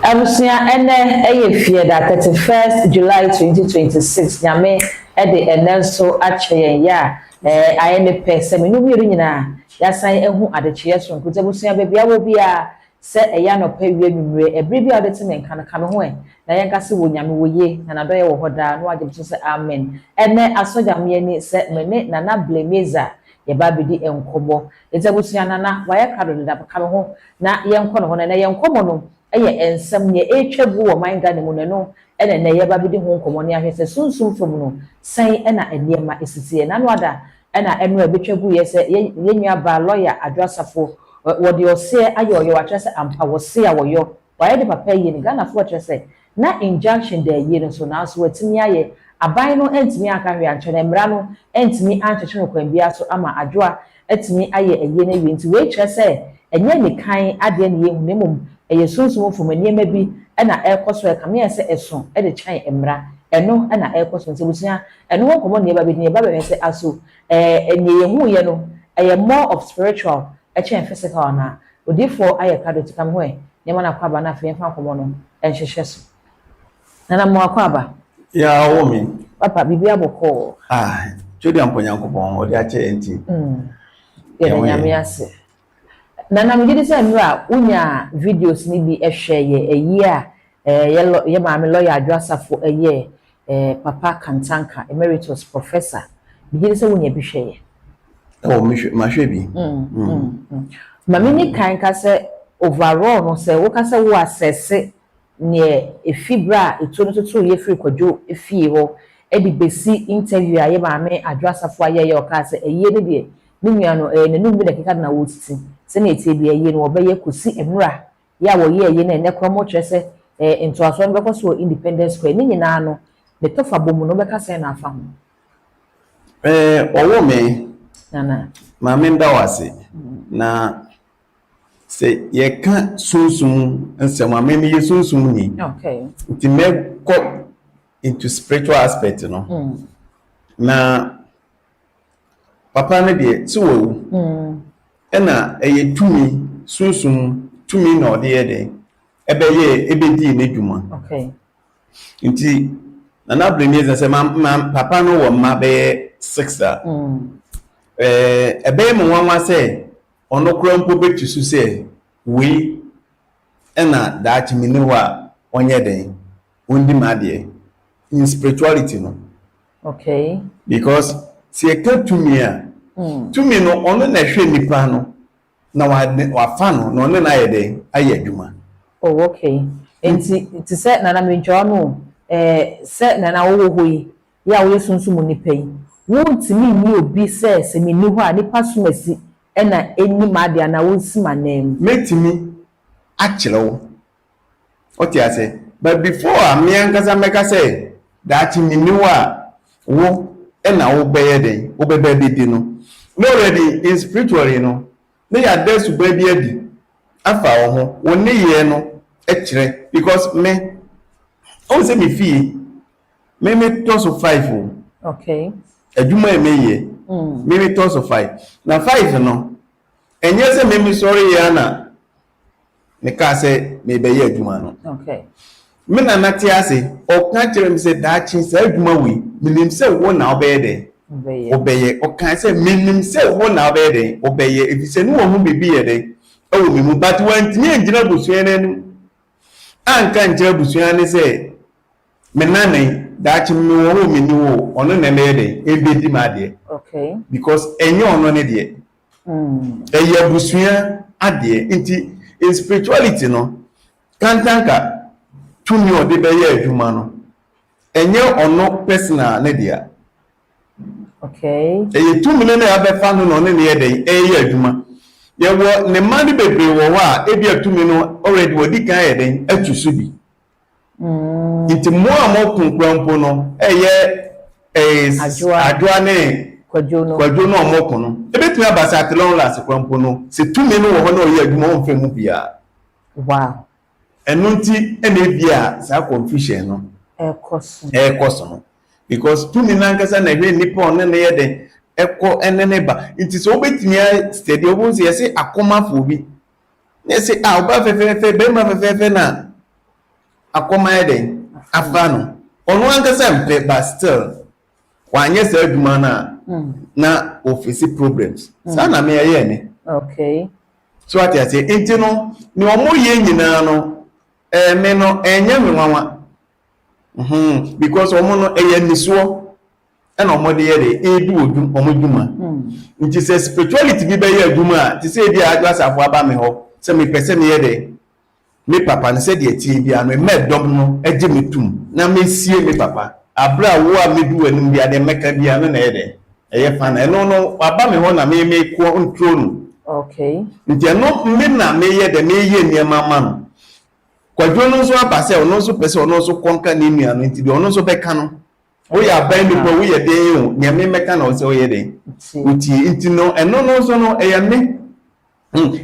Abusua, ɛnɛ ɛyɛ Fieda, 31st July 2026. Nyame ɛde ɛnɛ nso akyɛ yɛn yɛ a ayɛ ne pɛ sɛ menu mmienu nyinaa yɛasan ehu adekyeɛ sononko. Nti abusua, baabi awɔ biara, sɛ ɛyɛ anɔpa, wie, nwummerɛ, ɛbere bi a wɔde te me nka no, ka me ho ɛ na yɛnka sɛ wɔ Nyame wɔ yie na n'adɔyɛ wɔ hɔ daa, na wagye me so sɛ amen. Ɛnɛ asɔgya mmieni sɛ me ne Nana Blemeza yɛba abɛdi nkɔmmɔ. Nti abusua, Nana wayɛ krado deda, ka me ho na yɛnkɔ ne hɔ. Na ɛnɛ yɛn nkɔmmɔ no ɛyɛ nsɛm nea ɛretwa gu wɔ man Ghana mu no, ɛno ɛna ɛnɛ yɛba abɛdi ho nkɔmmɔ ne ahwɛ sɛ sunsum fam no, sɛn ɛna nneɛma esisi yɛ nano ada. Ɛna ɛno a ɛbɛtwa gu yɛ sɛ yɛn nua baa lɔya Adwo Asafo wɔde ɔseɛ ayɛ ɔyɔ, wakyerɛ sɛ ampa wɔse a wɔyɔ wɔayɛ de papa yie no. Ghanafoɔ kyerɛ sɛ na injunction da yie no so, nanso watumi ayɛ, aban no ntumi anka hwee ankyerɛ no, mmara no ntumi ankyekyere no kwan biara so ama Adwoa atumi ayɛ ayie no awie. Nti wei kyerɛ sɛ ɛnyɛ ne kan adeɛ ne yɛhu, na mmom ɛyɛ sunsum fam nneɛma bi ɛna ɛrekɔ so. Ɛkame yɛ sɛ ɛso ɛde kyɛn mmara, ɛno ɛna ɛrekɔ so. Nti abusua, ɛno ho nkɔmmɔ nneɛma bi nneɛma bɛhwɛ sɛ aso nea yɛhu yɛ no ɛyɛ more of spiritual ɛkyɛn physical anaa. Odiifoɔ ayɛ kado ti kam ho ɛ nneɛma no akɔ aba na afei yɛmfa nkɔmmɔ no ɛnhyehyɛ so. Nana mo akɔ aba. Ya, ɔwɔ mi. Papa, biribi abɔkɔɔ? Ah, twɛdi ampo Nyankopɔn ɔde akyɛ yɛn ti. Yɛda Nyame ase. Nana, megye di sɛ mmerɛ a wonya videos no bi ɛhwɛ yɛ ayi a yɛ maame lɔya Adwo Asafo ɛyɛ Papa Kantanka, Emeritus Professor, megye di sɛ wonya bi hwɛ yɛ. Ɛwɔ mehwɛ, mahwɛ bi. Maame ni kan ka sɛ overall no, sɛ woka sɛ wo asɛse neɛ efi berɛ a etuo no toto yɛ firi Kwadwo efie hɔ ɛde besi interview a yɛ maame Adwo Asafo ayɛ yɛ, ɔkaa sɛ ɛyie no deɛ, ne nua no ɛyɛ n'anum bi na ɛkeka na wɔtiti sɛnea etie bi ɛyie no wɔbɛyɛ kɔsi nwura yɛ a wɔyɛ ɛyie no. Ɛnɛ koraa mo kyerɛ sɛ ntoasoɔ no bɛkɔ so wɔ Independence Square. Ne nyinaa no ne tɔfa bɔ mu no, wobɛka sɛn na afa ho? Ɔwɔ me. Nana. Maame, nda wo ase. Na sɛ yɛka sunsum nsɛm a, me meyɛ sunsum ni. Nti mɛkɔ into spiritual aspect no. Na papa no deɛ, sɛ wawu. Ɛna ɛyɛ tumi, sunsum tumi na ɔde yɛ dɛn ɛbɛyɛ ɛbɛdii n'adwuma. Nti Nana Abrani sɛ ma papa no wɔ mma bɛyɛ six a, ɛbɛyɛ me nwanwa sɛ ɔno koraa mpo bɛtu so sɛ wei ɛna daakye me ne hɔ a ɔnyɛ dɛn ɔndi m'adeɛ in spirituality no. Because sɛ yɛka tumi a, tumi no, ɔno na ɛhwɛ nipa no na wafa no na ɔne no ayɛ dɛn ayɛ adwuma. Oh, okay. Nti te sɛ Nana mentwa no sɛ Nana wowɔ hɔ yi yɛ a woyɛ sunsum nipa yi, wontumi nni obi sɛ menni hɔ a nipa som asi ɛna ɛnim adeɛ anaa wonsi m'anan mu? Mɛtumi akyerɛ wo, ɔte ase, but before a me ankasa mɛka sɛ daakye menni hɔ a wo ɛna wobɛyɛ dɛn wobɛbɛ bɛdi no na already in spiritually no ne yɛada suban bi adi afa wo ho, wo nneyɛɛ no kyerɛ, because me ɔhu sɛ me fie me metɔ so five o. Adwuma a meyɛ, me metɔ so five, na five no ɛnyɛ sɛ me mesɔre yɛ ana mekaa sɛ mebɛyɛ adwuma no. Me nana te ase, ɔka kyerɛ me sɛ daakye saa adwuma wei, menim sɛ wo na wobɛyɛ dɛn. Wobɛyɛ. Wobɛyɛ. Ɔka sɛ menim sɛ wo na wobɛyɛ dɛn wobɛyɛ, ɛfiri sɛ ne wɔn ho biribi yɛ dɛn ɛwɔ me mu, but wantumi angyina abusua no anim anka nkyerɛ abusua no sɛ me nane daakye mewɔ hɔ, menni hɔ, ɔno na ɛbɛyɛ dɛn ɛbɛdi m'adeɛ. Because ɛnyɛ ɔno ne deɛ, ɛyɛ abusua adeɛ. Nti in spirituality no, Kantanka tumi a ɔde bɛyɛ adwuma no, ɛnyɛ ɔno personal ne dea. Ɛyɛ tumi no na yɛabɛfa no na ɔne ne yɛ dɛn ɛyɛ adwuma. Yɛwɔ ne mma no bebree wɔ hɔ a ebi tumi no already wɔdi kan yɛ dɛn atu so bi. Nti mo a mo kunkura mpo no, ɛyɛ Adwoa. Adwoa ne Kwadwo no. Kwadwo no a ɔmo ko no, ebetumi aba sɛ at long last kora mpo no, sɛ tumi no wɔ hɔ na ɔyɛ adwuma, ɔmfɛ mu biara. Ɛno nti ɛna ebi a saa confusion no ɛkɔ so. Ɛrekɔ so no, because tumi nankasa na ɛhwɛ nipa a ɔne ne yɛ den ɛkɔ ɛne ne ba. Nti sɛ wobɛtumi a steady, wobɛhu sɛ yɛsɛ akɔmafoɔ bi na yɛsɛ a ɔbaa fɛfɛɛfɛ, bɛrima fɛfɛɛfɛ na Akɔm ayɛ dɛn afa no. Ɔno ankasa mpɛ, but still wanyɛ saa adwuma no a, na ɔface problems. Saa na me ɛyɛ me. So ate aseɛ? Nti no, nea ɔmo yɛ nyinaa no, me no ɛnyɛ me nwanwa, because ɔmo no ɛyɛ nisoɔ ɛna ɔmo de yɛ de ebi wɔ dwum ɔmo dwuma. Nti sɛ spirituality bi bɛyɛ adwuma a, te sɛ ebi a Adwo Asafo aba mi hɔ sɛ mepɛ sɛ meyɛ de me papa no sɛdeɛ tie bi ano mɛ dɔm no agye me tum na mesie me papa abere a wo a medu w'anim bi adeɛ mɛka bi ano na ɛyɛ dɛ ɛyɛ fa na ɛno no waba me hɔ na me me kɔ nturo no. Nti ɛno me na meyɛ dɛ meyɛ nneɛma ma no. Kwadwo no nso aba sɛ ɔno nso pɛ sɛ ɔno nso kɔnka ne nua no, nti deɛ ɔno nso bɛka no, woyɛ aban nipa, woyɛ den o, nea me mɛka na ɔsɛ ɔyɛ den wotie. Nti no ɛno no nso no ɛyɛ me.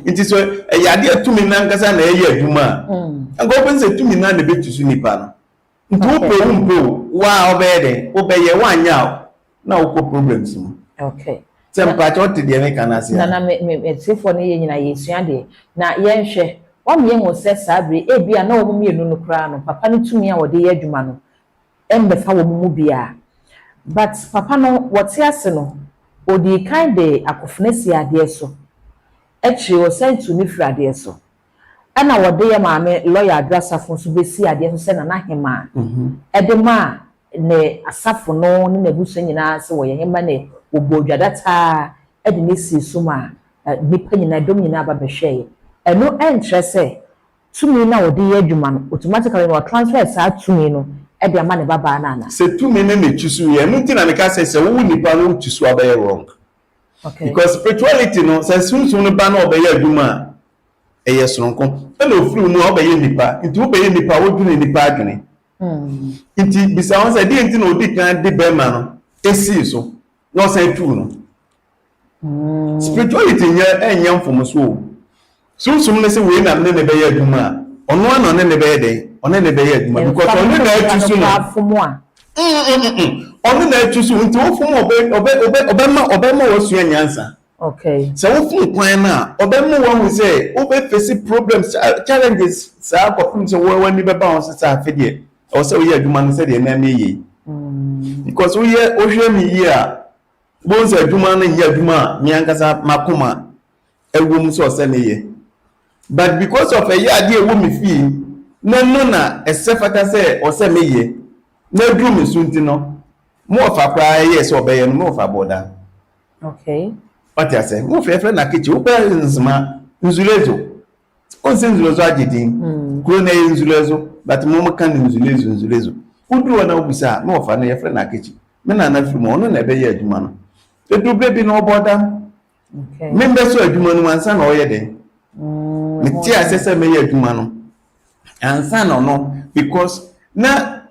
Nti sɛ ɛyɛ adeɛ tumi nankasa na ɛyɛ adwuma a, nka wobɛn sɛ tumi na na ɛbɛtu so nipa no. Nti wopɛ wo mpɛ o, waa wobɛyɛ den wobɛyɛ, woanyɛ a na wokɔ problems mu. Sɛ mpakyɛ wote deɛ meka no ase a. Nana, me me atiefoɔ no yɛ nyinaa yɛsua deɛ na yɛnhwɛ wɔn yɛn ho sɛ saa bere ebi a na wɔn mmienu no koraa no, papa no tumi a wɔde yɛ adwuma no mmɛfa wɔn mu biara, but papa no wɔte ase no, odi kan de akofena si adeɛ so, akyire ɔsan tu ne firi adeɛ so, ɛna wɔde yɛ maame lɔya Adwo Asafo nso bɛsi adeɛ so sɛ nana hemaa, ɛde maa ne asafo no ne n'abusua nyinaa sɛ wɔyɛ hema, ne wɔbɔ odwadataa ɛde ne si so ma nipa nyinaa, dɔm nyinaa ba bɛhwɛɛ. Ɛno ɛnkyerɛ sɛ tumi no a wɔde yɛ adwuma no automatically no wɔtransfer saa tumi no ɛde ama ne babaa no ana? Sɛ tumi no na ɛtwi so yɛ, ɛno nti na meka sɛ wowo nipa no wotwi so a, wobɛyɛ wrong. Because spirituality no, sɛ sunsum no ba na ɔbɛyɛ adwuma a, ɛyɛ soronko. Ɛna ofiri mu a wobɛyɛ nipa, nti wobɛyɛ nipa a, wodwene nipa adwene. Nti bisa wɔn sɛ deɛ nti na odi kan de bɛrima no esii so na ɔsan tuu no. Spirituality nyɛ ɛnyɛ mfomso o. Sunsum no sɛ wei na ne ne bɛyɛ adwuma a, ɔno ana ɔne ne bɛyɛ dɛn, ɔne ne bɛyɛ adwuma because ɔne na atu so no. Ɔno na atu so, nti wofom ɔbɛ ɔbɛ ɔbɛ ɔbɛma ɔbɛma wasua nyansa. Sɛ wofom kwan no a, ɔbɛma wahu sɛ wobɛface problems, challenges saa kɔpem sɛ wo w'ani bɛba ho so sɛ afe deɛ ɛwɔ sɛ woyɛ adwuma no sɛdeɛ ɛnam yɛ yie, because woyɛ wohwɛ me yie a, wobɛhu sɛ adwuma no nyɛ adwuma a me ankasa makoma ɛwɔ mu sɛ ɔsɛ meyɛ, but because of ɛyɛ adeɛ ɛwɔ me fie na no na ɛsɛ fata sɛ ɔsɛ meyɛ na aduru me so, nti no mo ɔfa koraa ɛyɛ sɛ ɔbɛyɛ no, mo ɔfa bɔda. Wate ase? Mo frɛfrɛ na kekye wopɛ Nzema Nzulezo, ɔnsɛ Nzulezo agye din kuro na ɛyɛ Nzulezo, but mo mo ka no Nzulezo. Nzulezo woduru hɔ na wobisa a, na wɔfa no yɛfrɛ no Akekye. Me nana firi mu, ɔno na ɛbɛyɛ adwuma no. Ɛduru berɛ bi na ɔbɔ dam. Membɛsɔ adwuma no mu ansa na ɔyɛ den. Mete ase sɛ mɛyɛ adwuma no ansa na ɔno, because na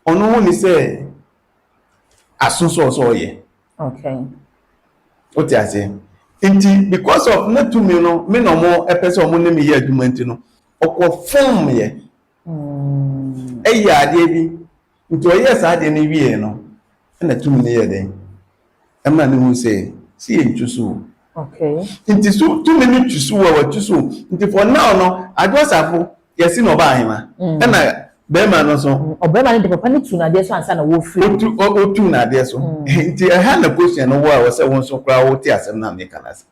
ɔno ho ni sɛ aso sɛ ɔsɛ ɔyɛ. Wote aseɛ? Nti because of ne tumi no, me na ɔmo ɛpɛ sɛ ɔmo ne me yɛ adwuma, nti no ɔkɔ fom yɛ ɛyɛ adeɛ bi. Nti ɔyɛɛ saa adeɛ no wie no, ɛna tumi no yɛ den ɛma ne hu sɛ si yɛ ntwu so o. Nti so tumi no twi so a watu so. Nti for now no, Adwo Asafo yɛsi na ɔba ahema, ɛna bɛrima no nso. Ɔbɛrima no de papa no tu n'adeɛ so ansa na wɔfiri. Otu otu n'adeɛ so. Nti ɛha na question no wɔ a wɔsɛ wɔn nso koraa wɔte asɛm no a meka no ase.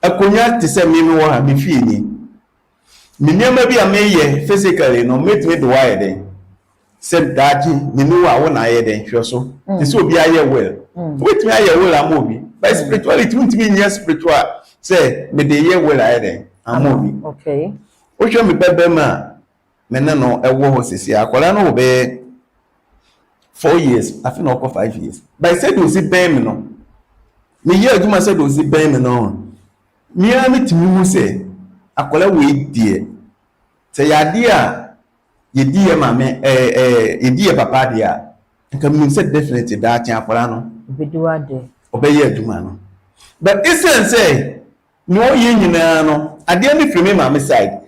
Akonnwa te sɛ me wɔ ha, me fie ni. Me nneɛma bi a meyɛ physically no, mɛtumi de wayɛ den sɛ daakye me ne wo a wo na ayɛ den hwɛ so te sɛ obi ayɛ will, wobɛtumi ayɛ will ama obi, but spirituality wontumi nyɛ spiritual sɛ mede yɛ will ayɛ den ama obi. Wohwɛ me ba bɛrima a me ne no ɛwɔ hɔ sisi, akwadaa no wɔ bɛyɛ 4 years, afe na ɔkɔ 5 years, but sɛdeɛ osi bɛn me no, meyɛ adwuma, sɛdeɛ osi bɛn me no, mmea metumi hu sɛ akwadaa wei deɛ, sɛ yɛ adeɛ a yɛdi yɛ maame ɛɛ ɛɛ yɛdi yɛ papa adeɛ a, nka menim sɛ definitely daakye akwadaa no Obedi w'ade. Ɔbɛyɛ adwuma no, but esan sɛ nea ɔyɛ nyinaa no, adeɛ no firi me maame side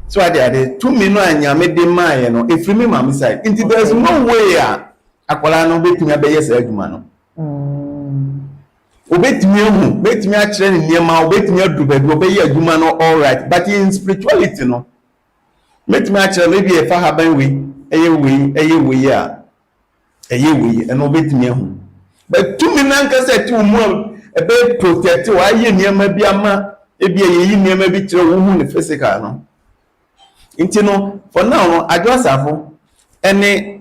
so, ade tumi no a Nyame de maayɛ no efiri me maame side, nti there is no way a akwadaa no bɛtumi abɛyɛ saa adwuma no. Obetumi ahu, betumi akyerɛ ne nneɛma, obetumi aduru baabi ɔbɛyɛ adwuma no all right, but in spirituality no. Mɛtumi akyerɛ no ebi ɛfa haban wei, ɛyɛ wei, ɛyɛ wei a, ɛyɛ wei, ɛno wobɛtumi ahu. But tumi no ankasa ɛte wo mu a ɛbɛ protect wo, ayɛ nneɛma bi ama ebi a yɛyi nneɛma bi kyerɛ wo, wohu ne physical no. Nti no, for now no, Adwo Asafo ɛne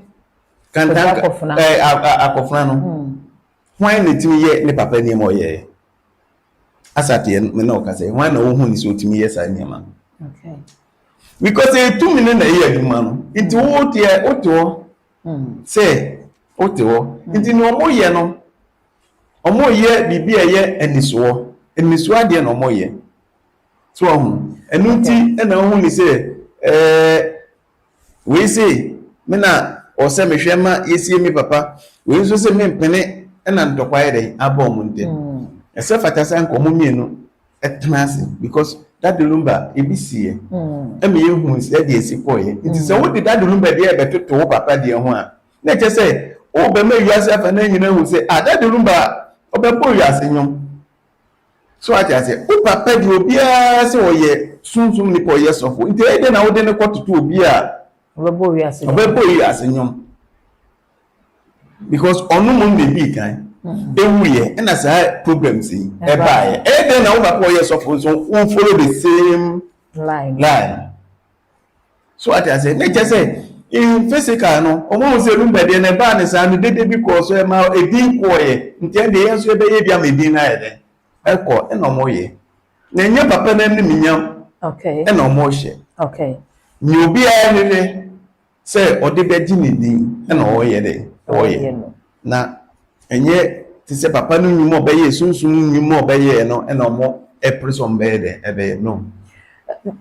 Kantan Akɔfena. Akɔfena no, hwan na ɛtumi yɛ ne papa nneɛma ɔyɛɛ? Asateɛ me na ɔkasa yi, hwan na wohu ne sɛ ɔtumi yɛ saa nneɛma no? Because ɛtumi no na ɛyɛ adwuma no. Nti wo deɛ wote hɔ sɛ wote hɔ. Nti nea ɔmo yɛ no, ɔmo yɛ biribi a ɛyɛ anisoɔ. Anisoɔ adeɛ na ɔmo yɛ. So ɔho. Ɛno nti ɛna ɔho ne sɛ wei se me na ɔsɛ mehwɛ ma yɛsie me papa. Wei nso sɛ mempene, ɛna ntɔkwa yɛ dɛ aba ɔmo ntɛm. Ɛsɛ fata sɛ nka ɔmo mmienu ɛtena ase because Daddy Lumba ebi siiɛ ɛma yɛhu sɛ deɛ esi kɔɔyɛ. Nti sɛ wode Daddy Lumba deɛ ɛbɛtoto wo papa deɛ ho a, na ɛkyɛ sɛ wobɛma wiase afa na nyina hu sɛ, ah, Daddy Lumba ɔbɛbɔ wiase nnwom so, ate ase. Wo papa deɛ, obiara sɛ ɔyɛ sunsum nipa, ɔyɛ sɔfo, nti ɛyɛ dɛ na wode ne kɔtoto obi a ɔbɛbɔ wiase. Ɔbɛbɔ wiase nnwom because ɔno mo na ebi kan ewuyɛ, ɛna saa problems yi ɛbaayɛ. Ɛyɛ dɛ na wo papa ɔyɛ sɔfo nso wo follow the same line. Line so, ate ase. Ne kyɛ sɛ in physical no, ɔmo ahun sɛ Lumba deɛ na ɛbaa ne saa no, dede bi kɔɔ so ɛma edin kɔɔyɛ, nti ɛn deɛ yɛn nso yɛbɛyɛ bi ama edin no ayɛ dɛ ɛkɔ, ɛna ɔmo yɛ na ɛnyɛ papa n'anim nyam ɛna ɔmo hyɛ nea obiara hwehwɛ sɛ ɔde bɛgye ne din ɛna ɔyɛ dɛ ɔyɛ no. Na ɛnyɛ te sɛ papa no nnwuma a ɔbɛyɛ, sunsum nnwuma a ɔbɛyɛ no, ɛna ɔmo ɛpere sɛ ɔmo bɛyɛ dɛ ɛbɛyɛ no.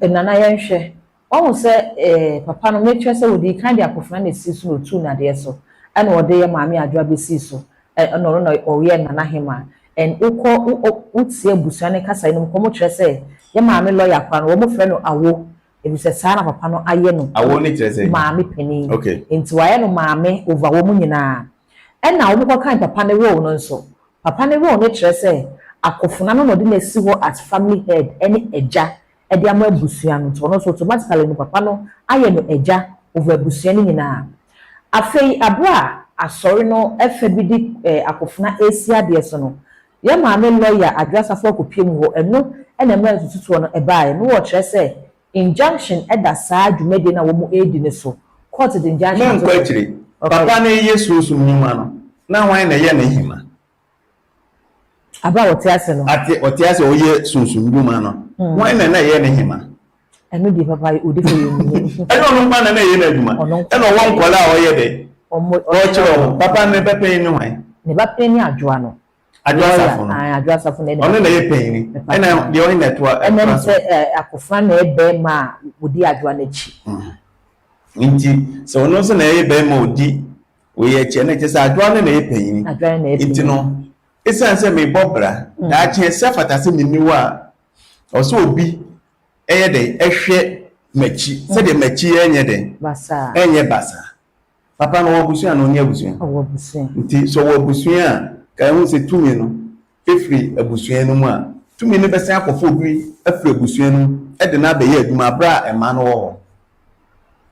Nana, yɛnhwɛ, wɔn sɛ papa no mekyerɛ sɛ wɔde kan de akɔfena na esi so na otu nadeɛ so, ɛna ɔde yɛ Maame Adwoa besi so, ɛna ɔno na ɔyɛ Nana Hema. And wokɔ wotie abusua ne kasa yi no, nkɔmɔ kyerɛ sɛ yɛ maame lɔya kora no, wɔn frɛ no awo, efisɛ saa na papa no ayɛ no. Awo ne kyerɛ sɛ? Maame panin. Nti wayɛ no maame over wɔn nyinaa. Ɛna wɔn kɔ kan papa ne role no nso, papa ne role no kyerɛ sɛ akɔfena no na ɔde n'asi hɔ as family head ɛne agya ɛde ama abusua no, nti ɔno nso automatically no, papa no ayɛ no agya over abusua no nyinaa. Afei abere a asɔre no ɛfɛ bi de akɔfena esi adeɛ so no, yɛ maame lɔya Adwoa Asafo akɔpie mu hɔ, ɛno ɛna mmerɛ ntututoɔ no ɛbaeɛ no, wɔkyerɛ sɛ injunction ɛda saa dwumadie no a wɔn redi ne so, court de injunction ato Menkɔ so. akyire. Papa no yɛ sunsum nnwuma no, na hwan na ɛyɛ ne hema? Abere a wɔte ase no. Ate ɔte ase a ɔyɛ sunsum nnwuma no, hwan na ɛyɛ ne hema? Ɛno deɛ, papa odi fo yɛ mu. Ɛnyɛ ɔno nkwa na ɛyɛ n'adwuma? Ɔno nko. Ɛna ɔwɔ nkɔla a ɔyɛ dɛ ɔmo ɔkyerɛ ɔmo. Papa ne bɛ panyin ne hwan? Ne ba panyin ne Adwoa no. Adwoa Asafo no. Ayi, Adwoa Asafo na ɛna ɔno na ɛyɛ panyin, ɛna deɛ ɔyɛ na ɛtoa ɛna ɛtoa so. Sɛ akɔfra na ɛyɛ bɛrima a odi Adwoa n'akyi. Nti sɛ ɔno nso na ɛyɛ bɛrima a odi wei akyi, ɛna kyerɛ sɛ Adwoa no na ɛyɛ panyin. Adwoa no na ɛyɛ nti panyin. No ɛsiane sɛ mebɔ bra daakye, ɛsɛ fata sɛ menni hɔ a, ɔsɛ obi ɛyɛ dɛn ɛhwɛ m'akyi sɛdeɛ m'akyi ɛnyɛ dɛn basaa. Ɛnyɛ basaa. Papa no wɔ abusua na ɔnyɛ abusua? Ɔwɔ abusua. Nti sɛ ɔwɔ abusua a, ka ɛho sɛ tumi no ɛfiri abusua no mu a, tumi no bɛsan akɔfa obi afiri abusua no mu ɛde no abɛyɛ adwuma abere a ɛma no wɔ hɔ.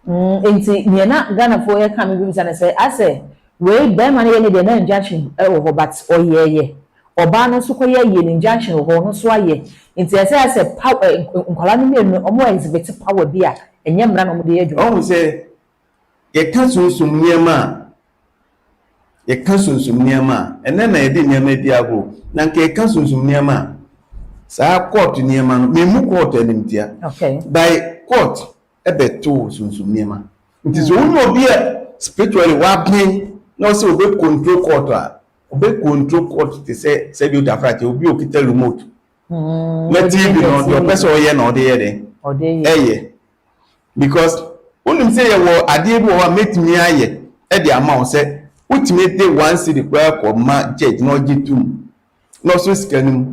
Nti nea na Ghanafoɔ yɛka me bi bisa ne sɛ, asɛ wei bɛrima no yɛ ne deɛ na injunction wɔ hɔ, but ɔyɛɛyɛ ɔbaa no nso kɔyɛ yie no, injunction wɔ hɔ, ɔno nso ayɛ, nti ɛsɛ asɛ power nkwadaa no mmienu no, ɔmo exhibit power bi a ɛnyɛ mmara na ɔmo de yɛ adwuma. Ɔhu sɛ yɛka sunsum nneɛma a, yɛka sunsum nneɛma a, ɛnɛ na yɛde nneɛma di agorɔ, na nka yɛka sunsum nneɛma a, saa court nneɛma no, memu court animtia by court ɛbɛto sunsum nneɛma. Nti sɛ wonyɛ obi a spiritually waben na ɔsɛ obe control court a, obe control court te sɛ sɛbi otafrakyɛ obi a okita remote na TV no, deɛ ɔpɛ sɛ ɔyɛ na ɔde yɛ dɛ ɔde yɛ. Ɛyɛ because wonim sɛ yɛwɔ adeɛ bi wɔ hɔ a mɛtumi ayɛ ɛde ama wo sɛ wotumi de 1 cedi koraa kɔ ma judge na ɔgye tum na ɔso sika no mu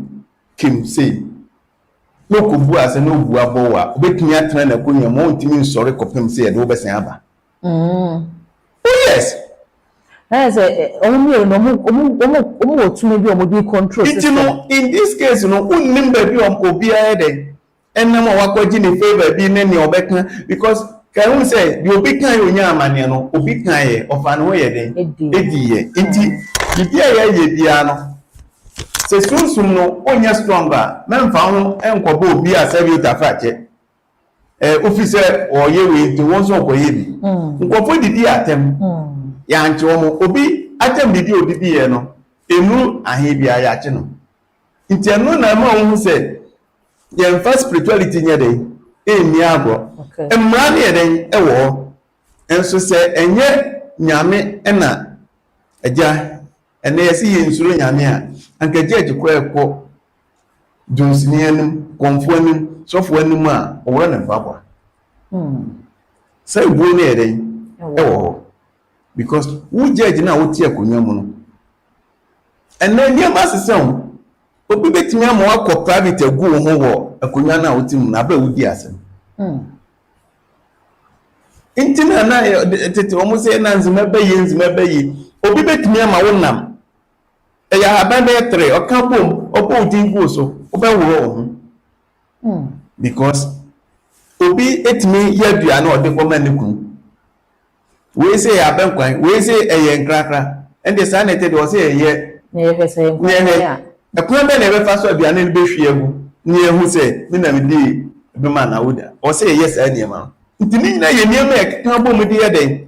kim sei na ɔkɔbu ase na ɔbu abɔ wo a, wobɛtumi atena n'akonnwa mu, ɔntumi nsɔre kɔpem sɛ yɛde wobɛsan aba. Oh yes. Ɛyɛ sɛ ɔmo mmienu no, ɔmo wɔ tumi bi a ɔmo de control nti system. No, in this case no, wonnim baabi a obiara yɛ dɛn ɛnam a wakɔgye ne favour bi ne nea ɔbɛka because Ka ehu sɛ deɛ obi kan yɛ onya amaneɛ no, obi kan yɛ ɔfa ne ho yɛ den edi yɛ. Nti biribi a yɛyɛ biara no, sɛ sunsum no onyɛ strong a, mɛmfa ho nkɔbɔ obi a sɛbi otafrakyɛ. Ofi sɛ ɔyɛ wei nti wɔn nso ɔkɔyɛ bi. Nkurɔfoɔ didi atɛm, yɛankye wɔn. Obi atɛm didi a odidi yɛ no, emu ahe biara yɛakye no. Nti ɛno na ɛma wɔn ho sɛ yɛmfa spirituality nyɛ den ɛnni agorɔ. Mmara no yɛ den ɛwɔ hɔ, nso sɛ ɛnyɛ Nyame ɛna agya ɛnɛ yɛsi yɛ nsuro Nyame a, anka judge koraa ɛkɔ donsini anim, kɔnfo anim, sɔfo anim a ɔwura ne mpaboa. Sɛ ebuo no yɛ den ɛwɔ hɔ because wo judge na wote akonnwa mu no, ɛnɛ nneɛma asesa o. Obi bɛtumi ama wakɔ private agu wo ho wɔ akonnwa no a wote mu no abɛ wodi asɛm. Nti na tete wɔn sɛ na nzema bɛyie, nzema bɛyie. Obi bɛtumi ama wo nam ɛyɛ ahaban bɛyɛ tere, ɔka bom, ɔbɔ wo din gu so, wobɛworɔ wo ho because obi etumi yɛ aduane a ɔde kɔma ne kunu. Wei sɛ ɛyɛ abɛnkwan, wei sɛ ɛyɛ nkrakra. Ɛnde saa na ɛte deɛ ɔsɛ ɛyɛ. Na yɛhwɛ sɛ ne yɛhwɛ ɛkwan bɛn na yɛbɛfa so aduane no bɛhwie agu ne yɛhu sɛ me na mede bɛma na woda. Ɔsɛ yɛyɛ saa nneɛma no. Nti ne nyinaa yɛ nneɛma a ɛkeka bɔ mu de yɛ dɛn,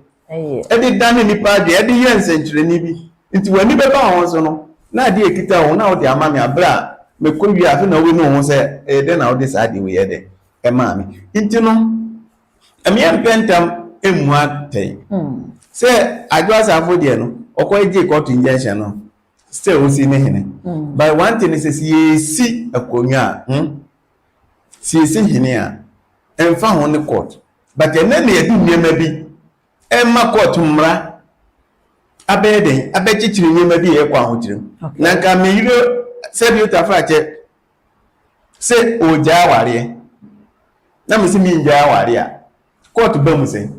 ɛde dane nipa adwene, ɛde yɛ nsɛnkyerɛnne bi. Nti w'ani bɛba wɔn so no, na adeɛ ekita wɔn na wɔde ama me abere a mekɔ wie. Afe na wɔbɛnu wɔn ho sɛ ɛyɛ dɛn na wɔde saa adeɛ wei yɛ dɛn ɛmaa me. Nti no ɛmeɛ mpɛ ntam emu atɛn sɛ Adwo Asafo deɛ no, ɔkɔ gye court injunction no, still osi ne hene. But one thing is sɛ yɛsi akonnwa a, sɛ yɛsi hene a, ɛmfa ho ne court. But ɛnɛ na yɛde nneɛma bi ɛma court mmara abɛyɛ den abɛkyekyere nneɛma bi a ɛkɔ ahokyere mu. Na nka meyere sɛbi otafa akyɛ sɛ ɔgyaa awareɛ na mesi mi ngyaa awareɛ a, court ba mu sɛn?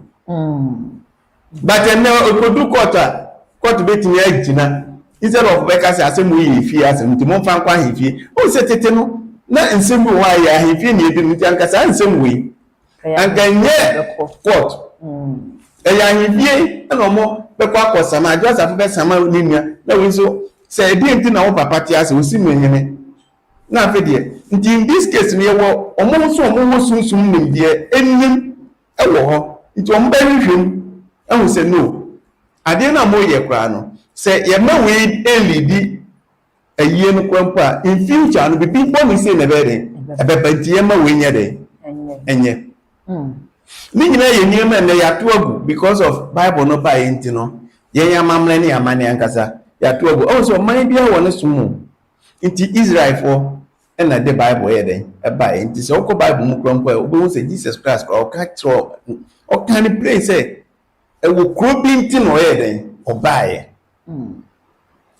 But ɛnɛ okodu court a, court bɛtumi agyina instead of bɛka sɛ asɛm wei yɛ efie asɛm nti momfa nkɔ ahemfie o. Sɛ tete no na nsɛm bi wɔ hɔ a yɛ ahemfie na ebi no, nti anka saa nsɛm wei anka nyɛ court, ɛyɛ ahemfie ɛna ɔmo bɛkɔ akɔsama. Adwo Asafo bɛsama ne nua na wei nso sɛ ɛdeɛ nti na wo papa te ase osi mu hene na afei deɛ. Nti in this case no, yɛwɔ ɔmo nso ɔmo wɔ sunsum nimdeɛ enim ɛwɔ hɔ, nti ɔmo bɛhwehwɛ mu ɛho sɛ no adeɛ no a moyɛ koraa no, sɛ yɛma wei ɛlidi ayie no koraa mpo a, in future no bibi bɔ ne sei na ɛbɛyɛ den ɛbɛba. Nti yɛma wei nyɛ den ɛnyɛ. Ne nyinaa yɛ nneɛma ɛnɛ yɛato agu because of Bible no baeɛ. Nti no yɛn amammerɛ ne amanne ankasa yɛato agu. Ɔwɔ sɛ ɔman biara wɔ ne som mu. Nti Israelfoɔ ɛna de Bible yɛ dɛn ɛbaeɛ. Nti sɛ wokɔ Bible mu koraa mpo a, wobɛhu sɛ Jesus Christ koraa ɔka kyerɛ, ɔka ne plain sɛ ɛwɔ kuro bi nti na ɔyɛ dɛn ɔbaeɛ.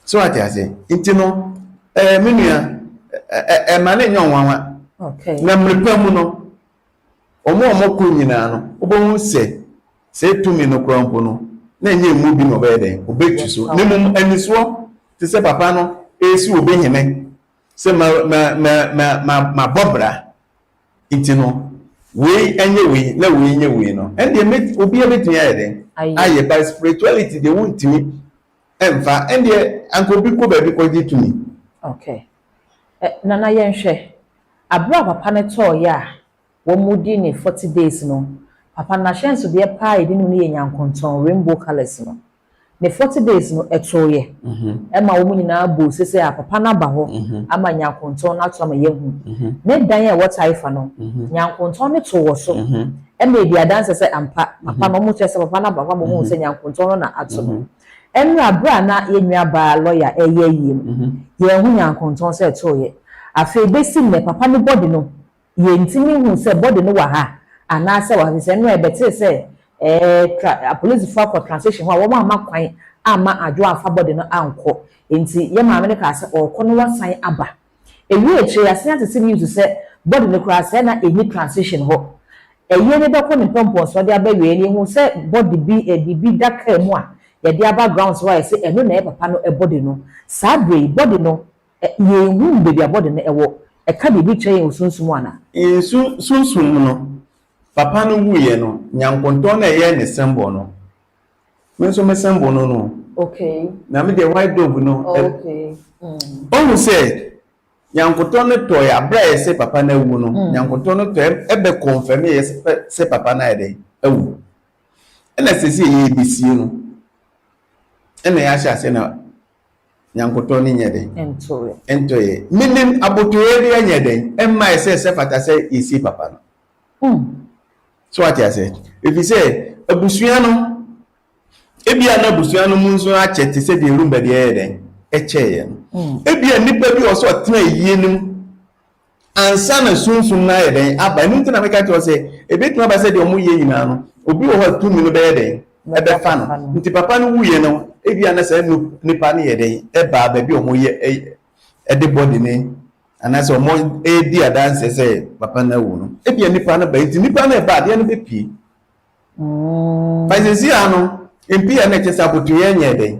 So ate ase? Nti no me nua, ɛma ne nyɛ ɔnwanwa na mmerɛ mu no ɔmo a ɔmo kɔ nyinaa no, wobɛhu sɛ sɛ tumi no koraa mpo no na ɛnyɛ emu bi na ɔbɛyɛ dɛn ɔbɛtu so, ne mmom anisoɔ te sɛ papa no esi obi hene sɛ ma ma ma ma ma ma bɔ bra. Nti no wei ɛnyɛ wei na wei nyɛ wei no, ɛndeɛ mɛ obiara bɛtumi ayɛ dɛn ayɛ. By spirituality deɛ, wontumi ɛnfa. Ɛndeɛ anka obi kɔ baabi kɔgye tumi. Okay. Nana, yɛnhwɛ abere a papa no tɔɔyɛ a wɔn mu di ne 40 days no, papa n'ahyɛnsodeɛ paa a yɛde no yɛ nyankontɔn rainbow colours no. Ne 40 days no ɛtooyɛ ɛma wɔn nyinaa bɔ sese a papa no aba hɔ ama nyankontɔn no ato ama yɛhu ne dan a ɛwɔ Taifa no, nyankontɔn no to wɔ so ɛma edi adanse sɛ ampa papa no. Wɔn kyerɛ sɛ papa no aba hɔ ama wɔn sɛ nyankontɔn no na ato no. Ɛnura abere a na yɛn nua baa lɔya ɛyɛ yie no, yɛn ho nyankontɔn sɛ ɛtooyɛ. Afei besi nnɛ, papa no body no, yɛntumi hu sɛ body no wɔ ha anaasɛ wɔ ha. Sɛ nnura ɛbɛtee sɛ tra apolisifoɔ akɔ transition hɔ a, wɔn ama kwan ama Adwo afa body no ankɔ. Nti yɛ maame no kaa sɛ ɔrekɔ no wasan aba. Ewie akyire, yɛasen atete news sɛ body no koraa sɛ na ɛni transition hɔ. Ɛyie no bɛkɔ ne mpɔmpɔnsoɔ de aba wie no, yɛhu sɛ body bi biribi da kaa mu a yɛde aba grounds hɔ a yɛsɛ ɛno na ɛyɛ papa no body no. Saa bere yi body no yɛnhu baabi a body no ɛwɔ. Ɛka biribi kyerɛ yɛn wɔ sunsum ana? Nsu sunsum no. Papa no wuiɛ no, nyankontɔn no a ɛyɛ ne symbol no, me nso me symbol no no. Na me deɛ white dove no. Ɔhu sɛ nyankontɔn no tɔeɛ abere a yɛsɛ papa no awu no, nyankontɔn no tɔeɛ ɛbɛ confirm yɛ sɛ papa no ayɛ dɛn awu. Ɛna sɛsi yɛ yɛbɛsie no, ɛna yɛahyɛ aseɛ na nyankontɔn no nyɛ dɛn ntɔeɛ. Menim abotoeɛ bi anyɛ dɛn ɛmmaeɛ sɛ sɛ fata sɛ yɛsie papa no. So wate aseɛ? Ɛfiri sɛ abusua no, ebia na abusua no mu nso akyɛ te sɛ deɛ Rumba deɛ ɛyɛ dɛn ɛkyɛeɛ no. Ebia nnipa bi wɔ sɛ ɔtena yie no mu ansa na sunsum no ayɛ dɛn aba. Ɛno nti na meka kyerɛ wo sɛ ɛbɛtumi aba sɛ deɛ wɔyɛ nyinaa no, obi wɔ hɔ a tumi no bɛyɛ dɛn ɛbɛfa no. Nti papa no wuiɛ no, ebia na saa nipa no yɛ dɛn ɛbaa baabi a wɔyɛ ɛde body no anaasɛ wɔredi adanseɛ sɛ papa no awu no, ebia nipa no ba, nti nipa no ɛba adeɛ no bɛpie. Ba sɛsi a no, mpi a na ɛkyɛ sɛ abotoyɛ nyɛ dɛn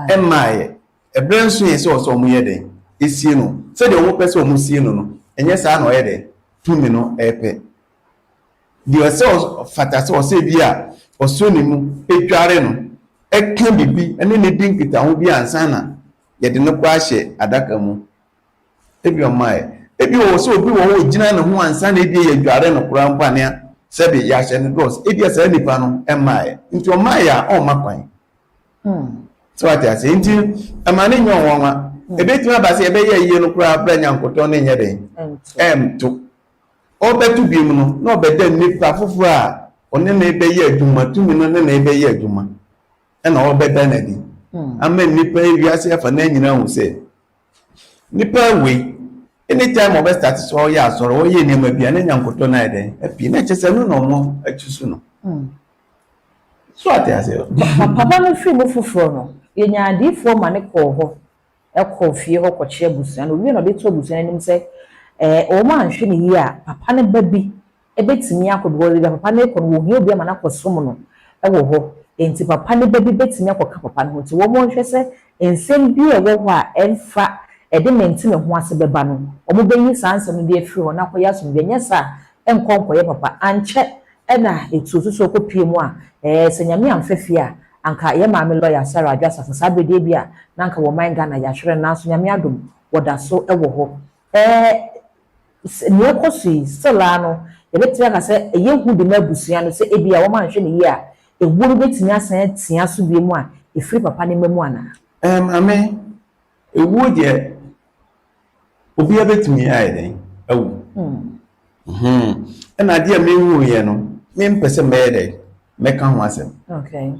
ɛmmaeɛ. Ɛberɛ nso yɛ sɛ ɔsɛ wɔn yɛ dɛn esie no sɛdeɛ wɔn pɛ sɛ wɔn sie no no, ɛnyɛ saa na ɔyɛ dɛn tumi no ɛpɛ. Deɛ ɔsɛ ɔfata sɛ ɔsɛ bi a ɔsɔ ne mu edware no ɛka bibi ɛne ne di nkitaho bi ansa na yɛde no kɔ ahyɛ adaka mu. Ebia ɔmmaeɛ. Ebia ɔwɔ sɛ obi wɔ hɔ a ɔgyina ne ho ansa na ebia yɛadware no koraa mpo anaa sɛbe yɛahyɛ no dɔɔso. Ebia saa nipa no mmaeɛ. Nti ɔmmaeɛ a, ɔmma kwan. So wate aseɛ? Nti ɛma no nyɛ ɔnwanwa. Ebɛtumi aba sɛ yɛbɛyɛ ayie no koraa berɛ a nyankotɔn no nyɛ dɛn? Ɛnto. Ɔrebɛto biom no, na ɔbɛda nipa foforɔ a ɔne no rebɛyɛ adwuma, tumi no ne no rebɛyɛ adwuma, ɛna ɔrebɛda no adi ama nnipa wiase afa no nyinaa ahu sɛ Nipa wei, anytime ɔbɛ start sɛ ɔyɛ asɔre, ɔyɛ nneɛma bi a, ne nyankotɔ no ayɛ dɛn? Apue. Na kyerɛ sɛ ɛno na ɔmo akyi so no. So ate aseɛ? Papa no firi mu foforɔ no, yɛnyaa adiyifoɔ ma no kɔɔ hɔ, kɔɔ fie hɔ kɔkyerɛ abusua no. Ɔwie no ɔde too abusua no anim sɛ ɛɛ wɔn anhwɛ no yie a, papa no ba bi bɛtumi akɔ because baabi a papa no rekɔ no wɔhia obi ama no akɔsom no wɔ hɔ nti papa no ba bi bɛtumi akɔka papa no ho nti wɔn nhwɛ sɛ nsɛm bi a ɛwɔ hɔ a ɛmfa ɛde mente me ho ase bɛba no wɔn bɛyi saa nsɛm no de afiri hɔ na akɔyɛ asomdwoeɛ nyɛ saa a ɛnkɔ nkɔyɛ papa. Ankyɛ ɛna ɛtuo soso kɔpue mu a ɛɛ sɛ Nyame amfa fie a anka yɛ maame lɔya Sarah Adwo Asafo saa berɛ deɛ bi a na anka wɔ man Ghana yɛahwere no nanso Nyame adom wɔda so wɔ hɔ ɛɛ Sɛ nea ɛkɔ so yi, still ara no, yɛbɛtumi aka sɛ ɛyɛ hu de ma abusua no sɛ ebia wɔanhwɛ no yie a, ewuo no bɛtumi asan atia so bio a ɛfiri papa no mma mu anaa? Ɛɛ maame, ewuo deɛ obiara bɛtumi ayɛ dɛn awu. Ɛna adeɛ a mehuiɛ no, mempɛ sɛ mɛyɛ dɛn mɛka ho asɛm. Okay.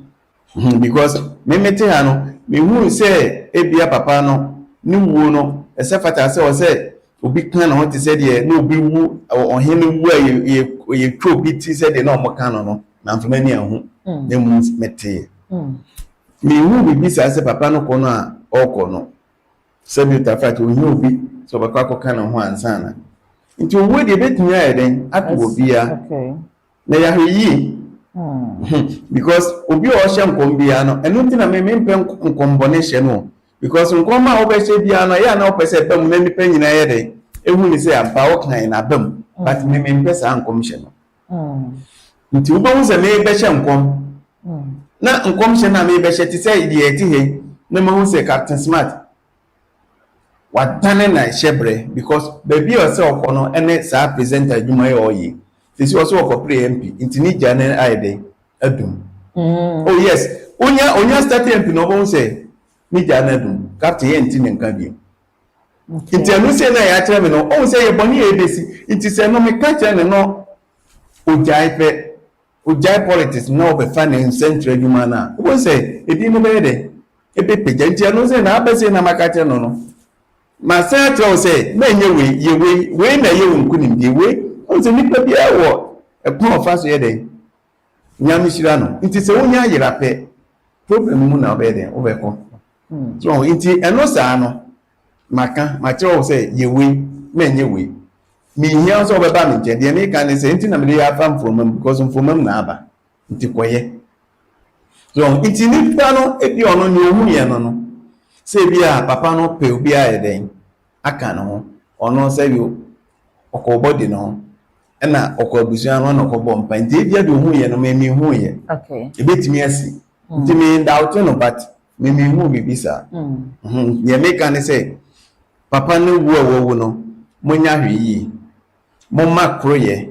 Because me mete ha no, mehuu sɛ ebia papa no ne wuo no, ɛsɛ fata sɛ ɔsɛ obi ka ne ho te sɛ deɛ na obi wu, ɔhene wu a yɛtwa obi ti sɛ deɛ na wɔn ka no no, mamfa m'ani anhu, na mmom metee. Mehu biribi saa sɛ papa no kɔ no a ɔrekɔ no, sɛbi Tafat ohia obi sɛ ɔbɛkɔ akɔka ne ho ansa na. Nti owuo deɛ ebetumi ayɛ dɛn ato obiara. Na yɛahwɛ yie because obi a ɔhyɛ nkɔm biara no, ɛno nti na me mempɛ nkɔmbɔne hyɛ no o, because nkɔm a wobɛhyɛ biara no, ɛyɛ a na wopɛ sɛ ɛba mu na nnipa nyinaa yɛ dɛn ehu ne sɛ ampa wokae na aba mu, but me mempɛ saa nkɔmhyɛ no. Nti wobɛhu sɛ mebɛhyɛ nkɔm na nkɔmhyɛ no a mebɛhyɛ te sɛ deɛ ɛte ha yi, na mahu sɛ Captain Smart Wadane na hyɛbrɛ because baabi a ɔsɛ ɔkɔ no ɛne saa presenter adwuma yi a ɔyɛ yi. Sisi ɔsɛ ɔkɔ pere MP nti ne gya no ayɛ dɛn adum. Oh yes, onya onya start MP na ɔbɛhu sɛ ne gya no adum. Captain yɛ nti ne nka bio. Nti ɛno sɛ na yɛakyerɛ me no, ɔhu sɛ yɛ bɔne a ɛbɛsi. Nti sɛ no meka kyerɛ no no ogyae pɛ. Ogyae politics na ɔbɛfa ne nsɛnkyerɛ adwuma no a, wobɛhu sɛ edin no bɛyɛ dɛ? Ɛbɛpagya. Nti ɛno sɛ na abɛ sei na maka akyerɛ no no, masan akyerɛ wo sɛ mɛnyɛ wei, yɛ wei, wei na ɛyɛ wo nkonimdie, wei. Wohu sɛ nipa biara wɔ ɛkwan a ɔfa so yɛ dɛn? Nyame hyira no. Nti sɛ wonya ayera pɛ, problem mu na wobɛyɛ dɛn? Wobɛkɔ. So nti ɛno saa no, maka, makyerɛ wo sɛ yɛ wei, mɛnyɛ wei. Menhia wo sɛ wobɛba me nkyɛn. Deɛ meka ne sɛ, nti na mede yɛ afa mframa mu because mframa mu na aba. Nti kɔyɛ. So nti nipa no ebi ɔno nea ohu yɛ no no, sɛ ebi a papa no pɛ obi ayɛ dɛn aka ne ho, ɔno sɛ yo ɔkɔ bɔdi ne ho. Ɛna ɔkɔ abusua no na ɔkɔbɔ mpa nti ebia deɛ ohun yɛ no mɛ mi hu yɛ. Ebetumi asi. Nti mi doubt no, but mi mi hu biribi saa. Deɛ meka ne sɛ papa no wu a wawu no, monya hwɛ yie, momma koroyɛ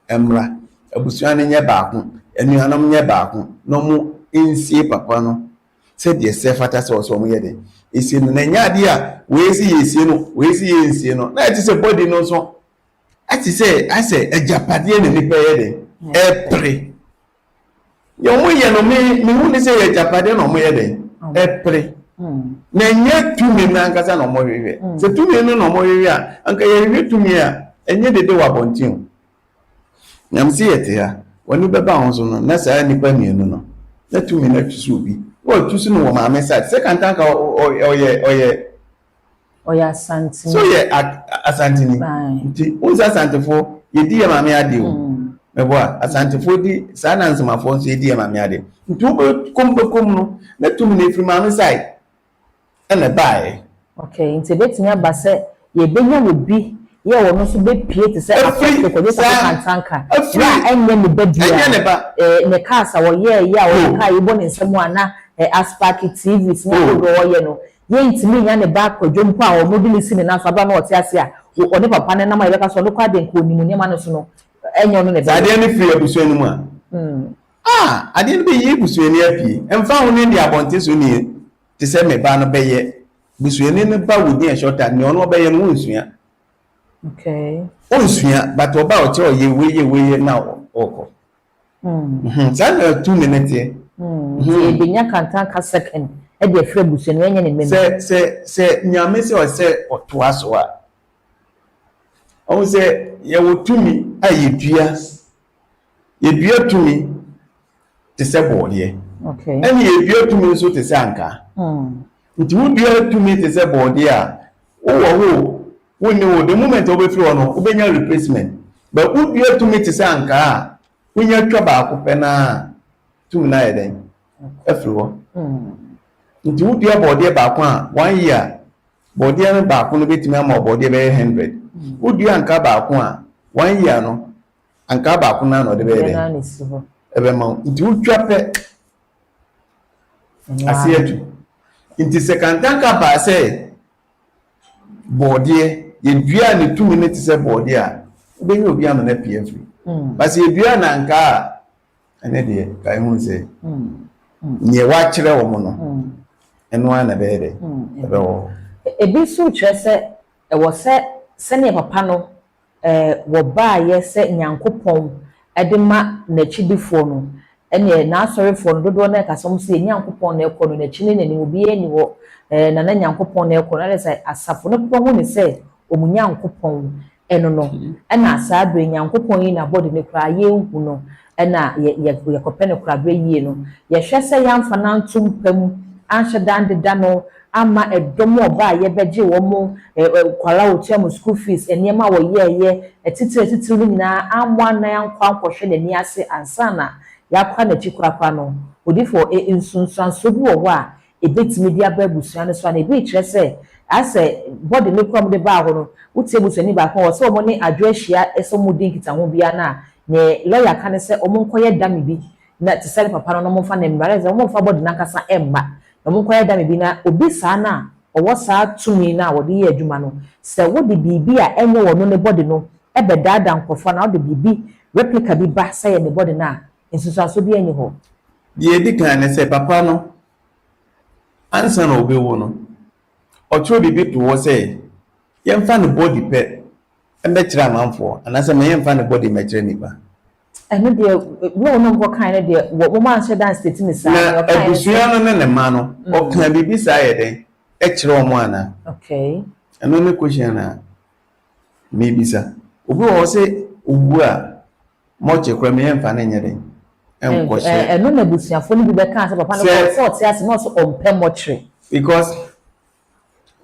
mmra, abusua no nyɛ baako, anuanom nyɛ baako, na ɔmo nsie papa no sɛdeɛ sɛ fata sɛ ɔsɛ ɔmo yɛ de esie no. Na nyɛ adeɛ a wei si yɛ esie no, wei si yɛ nsie no, na ɛte sɛ body no nso ɛte sɛ asɛ agyapadeɛ na nipa yɛ de ɛpere deɛ ɔmo yɛ no. Me hu ne sɛ yɛ agyapadeɛ na ɔmo yɛ de ɛpere, na nyɛ tumi no ankasa na ɔmo hwehwɛ. Sɛ tumi no na ɔmo hwehwɛ a, anka yɛhwehwɛ tumi a ɛnyɛ dede wɔ abɔnten o. Nyam si yɛ te ha, wɔne bɛba ho so no, na saa nipa mmienu no na tumi no atu so, obi na watu so no wɔ maame side sɛ Kantanka ɔyɛ Ɔyɛ Asanteni. So yɛ Asanteni. Nti wɔn sɛ Asantefoɔ yɛdi yɛ maame adeɛ o. Mɛbɔ a Asantefoɔ di saa, na Nsomafoɔ nso yɛdi yɛ maame adeɛ. Nti wobɛ kom bɛkom no, na tumi no efiri maame side ɛna baeɛ. Okay, nti ebetumi aba sɛ yɛbɛnya wɔ bi yɛ wɔn nso bɛpie te sɛ Efiri Apostle Kwadwo Kantanka yɛ a ɛnyɛ ne ba bia. Ɛnyɛ ne ba. Ne cars a wɔyɛɛ yɛ a wɔde kaa yɛbɔ ne nsam a na aspark TVs ne ahodoɔ wɔyɛ no, yɛntumi nya ne ba Kwadwo mpo a wɔn de ne si ne nan so abira na ɔte ase a ɔne papa ne nam a yɛbɛka so ɔno kɔ ade nka onim nneɛma no so no, ɛnyɛ ɔno ne ba. Adeɛ no firi abusua no mu a, adeɛ no bɛyi busuani apue, mfa ho ne deɛ abɔnten so nie te sɛ me ba no bɛyɛ busuani no ba within a short time, nea ɔno ɔbɛyɛ no wɔnsua. Ɔnsua, but ɔba a ɔkyerɛ ɔyɛ wei yɛ wei yɛ na ɔkɔ. Saa na tumi no teɛ. Nti ebenya Kantanka second ɛde afiri abusua no, ɛnyɛ ne mɛmu. Sɛ Nyame sɛ ɔsɛ ɔtoa so a, ɔhu sɛ yɛwɔ tumi a yɛdua tumi te sɛ bɔɔdeɛ, ɛne yɛdua tumi nso te sɛ ankaa. Nti wodua tumi te sɛ bɔɔdeɛ a, wowɔ hɔ wonni hɔ, the moment a wobɛfiri hɔ no, wobɛnya replacement. But wodua tumi te sɛ ankaa a, wonya twa baako pɛ naa, tumi no ayɛ dɛn afiri hɔ. Nti wodua bɔɔdeɛ baako a, one year bɔɔdeɛ no baako no bɛtumi ama bɔɔdeɛ bɛyɛ 100. Wodua ankaa baako a, one year no ankaa baako no na ɔde bɛyɛ dɛn ɛbɛma wo. Nti wotwa pɛ, ase atu. Nti sɛ Kantanka baa sɛ bɔɔdeɛ, yɛdua ne tumi no te sɛ bɔɔdeɛ a, wobɛnya obi ama no apue afiri. Basi yɛdua na ankaa a, ɛne deɛ ka ehu sɛ neɛ wakyerɛ wɔn no, ɛno ara na ɛbɛyɛ dɛ ɛbɛwɔ hɔ. Ebi nso kyerɛ sɛ ɛwɔ sɛ sɛnea papa no wɔbaayɛ sɛ Nyankopɔn de ma n'akyidifoɔ no, ɛneɛ n'asɔrefoɔ no dodoɔ no ɛka sɛ wɔn sɛ yɛ Nyankopɔn na ɛkɔ no n'akyi ne n'anim, obiara ni hɔ nana Nyankopɔn na ɛkɔ no. Ɛna sɛ asafo no papa hu ne sɛ wɔn Nyankopɔn ɛno no, ɛna saa abere Nyankopɔn yi n'abɔde ne koraa yɛnhu no, ɛna yɛ yɛ yɛkɔpɛ no koraa abere yie no, yɛhwɛ sɛ yɛamfa nanto mpa mu anhyɛ dan deda no ama ɛdɔm ɔba a yɛbɛgye wɔn ɛ ɛ nkwadaa a wɔtua mo school fees, nneɛma a wɔyɛɛyɛ atitire atitire no nyinaa ammɔ anan ankɔ ankɔhwɛ n'ani ase ansa na yɛakɔ n'akyi korakora no. Odiifoɔ, nsunsuansoɔ bi wɔ hɔ a ebetumi de aba abusua no so ana? Ebi kyerɛ sɛ asɛ bɔde ne kura mu de baa hɔ no, wotie abusuani baako a wɔ sɛ wɔn ne adwo ahyia sɛ wɔn di nkitaho biara na ne lɔya ka ne sɛ wɔn nkɔyɛ dame bi na te sɛ ne papa no na wɔn mfa ne mmara sɛ wɔn mfa bɔde n'ankasa mma na wɔn nkɔyɛ dame bi, na obi saa na ɔwɔ saa tumi na wɔde yɛ adwuma no sɛ wode biribi a ɛnyɛ wɔn ne bɔde no ɛbɛdaadaa nkurɔfoɔ na wode biribi replica bi ba sɛ yɛ ne bɔde no a, nsunsuansoɔ bi ɛnyɛ hɔ. Deɛ edi kan ne sɛ papa no, ansa na ɔbɛwu no, ɔtwerɛ biribi to hɔ sɛ yɛmfa ne body pɛ mmɛkyerɛ amanfoɔ anaasɛ ma yɛmfa ne body mmɛkyerɛ nipa? Ɛno deɛ, ne wɔn nkɔ kan no deɛ, wɔn anhyɛ dan state ne saa. Na abusua no ne ne mma no, ɔka biribi saa yɛ dɛn ɛkyerɛ wɔn ana? Ɛno ne question na mebisa. Obi wɔ hɔ sɛ owu a, mɔkye koraa mi yɛmfa ne nyɛ den ɛnkɔhyɛ. Ɛno na abusuafoɔ no bi bɛka sɛ papa no kɔ sɛ ɔte ase na ɔsɛ ɔmpɛ mɔkyere. Because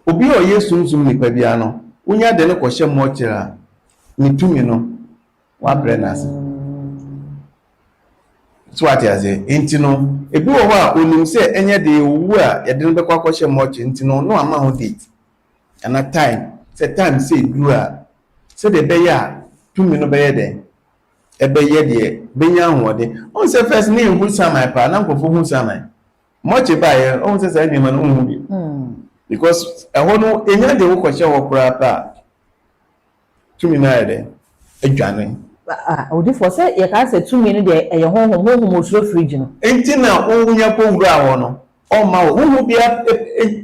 obi a ɔyɛ sunsum nipa biara no, wonya de no kɔhyɛ mɔkyere a, ne tumi no wabrɛ n'ase so, ate ase? Nti no ebi wɔ hɔ a onim sɛ ɛnyɛ de owu a yɛde no bɛkɔ akɔhyɛ mɔkyere, nti no ama ho date ana time, sɛ time sɛ eduru a, sɛdeɛ ɛbɛyɛ a. tumi no bɛyɛ dɛn? Ɛbɛyɛ deɛ bɛnya ahoɔden. Wohu sɛ first ne yɛhu saman paa, na nkurɔfoɔ hu saman. Mɔkye baeɛ, wohu sɛ saa nneɛma no wonhu bi. Because ɛhɔ no, ɛnya deɛ wokɔhyɛ hɔ koraa pɛ a, tumi no ayɛ dɛn? Adwane. Odifoɔ, sɛ yɛka sɛ tumi no deɛ, ɛyɛ honhom, honhom osuro fridge no. Nti na wonya kɔwura hɔ no, ɔmma wo wohu bia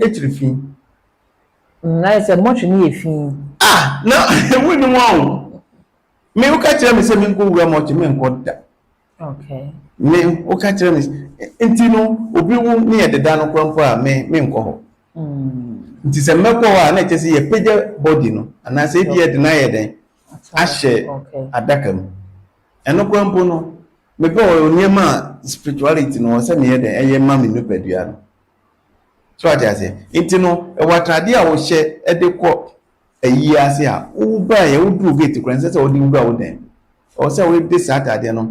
akyiri fi. Na yɛ sɛ mɔtwe no yɛ fi. Ah, na wonim o, me woka kyerɛ me sɛ menkɔwura mɔkye, menkɔ da. Me woka kyerɛ me nti no, obi wu ne yɛ deda no koraa mpo a, me menkɔ hɔ. Nti sɛ mɛkɔ hɔ a, na ɛkyɛ sɛ yɛpagya body no anaasɛ ebi yɛde no ayɛ dɛn, ahyɛ adaka mu. Ɛno koraa mpo no, mepɛ wɔ nneɛma a spirituality no wɔ sɛ meyɛ dɛn, ɛyɛ ma me nipadua no so, ate aseɛ? Nti no, ɛwɔ atadeɛ a wohyɛ de kɔ ayi ase a, wobaeɛ, woduru gate koraa, nsɛ sɛ wode wura wo dan, ɛwɔ sɛ wode saa atadeɛ no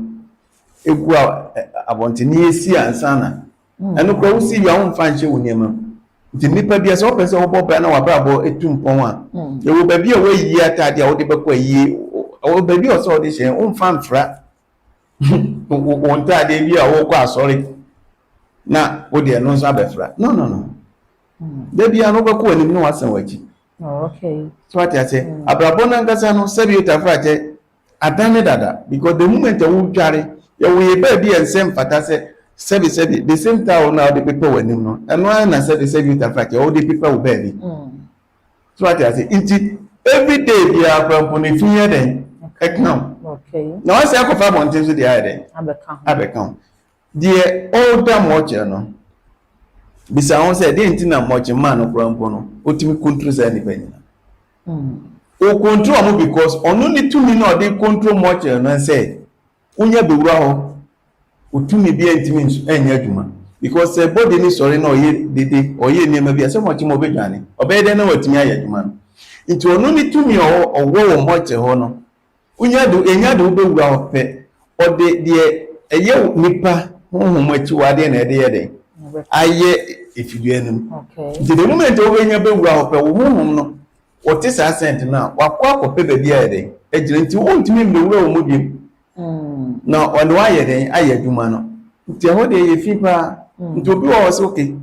egu abɔnten ne yɛsi ansa na ɛno koraa wosi wie a, womfa nhyɛ wo nneɛma mu. Nti nnipa bi a sɛ wopɛ sɛ wobɔ bra na wabrabɔ etu mpɔn a, ɛwɔ baabi a woayi atadeɛ a wode bɛkɔ ayie, ɛwɔ baabi a ɔsɛ wode hyɛ, womfa mfra wo ntaadeɛ bi a wokɔ asɔre na wode ɛno nso abɛfra. No, no, no, da bia no wobɛkɔ w'anim na wasan w'akyi. So wate ase? Abrabɔ no ankasa no, sɛbi otafra kyɛ adane dada, because the moment a wodware, yɛwɔ yɛ baabi a nsɛ mfata sɛ sɛbi sɛbi the same towel na wode pepa w'anim no, ɛno ara na sɛbi sɛbi otafra kyɛ wode pepa wo baabi. So wate ase? Nti every day biara kora mpo no, efi yɛ dɛn, ɛka wo na wasɛ akɔfa abɔnten so deɛ ayɛ dɛn abɛka wo. Deɛ ɔda mɔkyɛ no, bisa ho sɛ deɛ nti na mɔkye maa no kora mpo no, ɔtumi control saa nipa nyina. O control ɔmo because ɔno ne tumi na ɔde control mɔkyɛ no sɛ wonya bɛwura hɔ, otumi bi ntumi nso ɛnyɛ adwuma, because sɛ body ni sɔre na ɔyɛ dede, ɔyɛ nneɛma bi a, sɛ mɔkye ma ɔbɛdwane, ɔbɛyɛ dɛn na watumi ayɛ adwuma no? Nti ɔno ne tumi ɔwɔ ɔwɔ wɔ mɔkyɛ hɔ no, wonya de enya de wobɛwura hɔ pɛ, ɔde deɛ ɛyɛ nipa honhom akyiwadeɛ na ɛde yɛ dɛn ayɛ efidua no mu. Nti the moment a wobɛnya bɛwura hɔ pɛ, wo honhom no wɔte saa scent no a, wakɔ akɔpɛ baabi ayɛ dɛn agyina, nti wontumi mbɛwura wɔ mu biom na ɔne wayɛ dɛn ayɛ adwuma no. Nti ɛhɔ deɛ yɛ fi paa. Nti obi wɔ hɔ sɛ okay,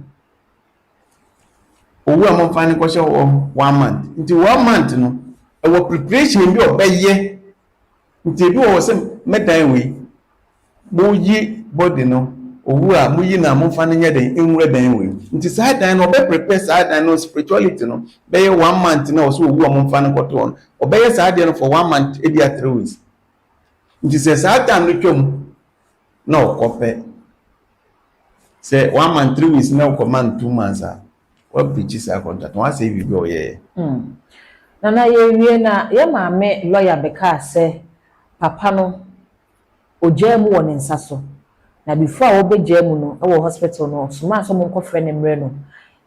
owu a, momfa ne kɔhyɛ hɔ one month. Nti one month no, ɛwɔ preparation bi a ɔbɛyɛ. Nti ebi wɔ hɔ sɛ mɛdan wei, moyi body no, owu a moyi na momfa no nyɛ dɛn nwura dan wei. Nti saa dan no, ɔbɛ prepare saa dan no spirituality no bɛyɛ one month na ɔsɛ owu a momfa no kɔto hɔ no, ɔbɛyɛ saa adeɛ no for one month, ebi a 3 weeks. Nti sɛ saa time no twam na ɔkɔ pɛ, sɛ one month, 3 weeks na ɔkɔ man 2 months a, wabirikyi saa contract, wasɛ biribi a ɔyɛɛ. Nana, yɛwie na yɛ maame lɔya bɛkaa sɛ papa no ogyaa mu wɔ ne nsa so, na before a wɔbɛgyaa mu no wɔ hospital no, ɔsomaa sɛ ɔmo nkɔfrɛ ne mmerɛ no.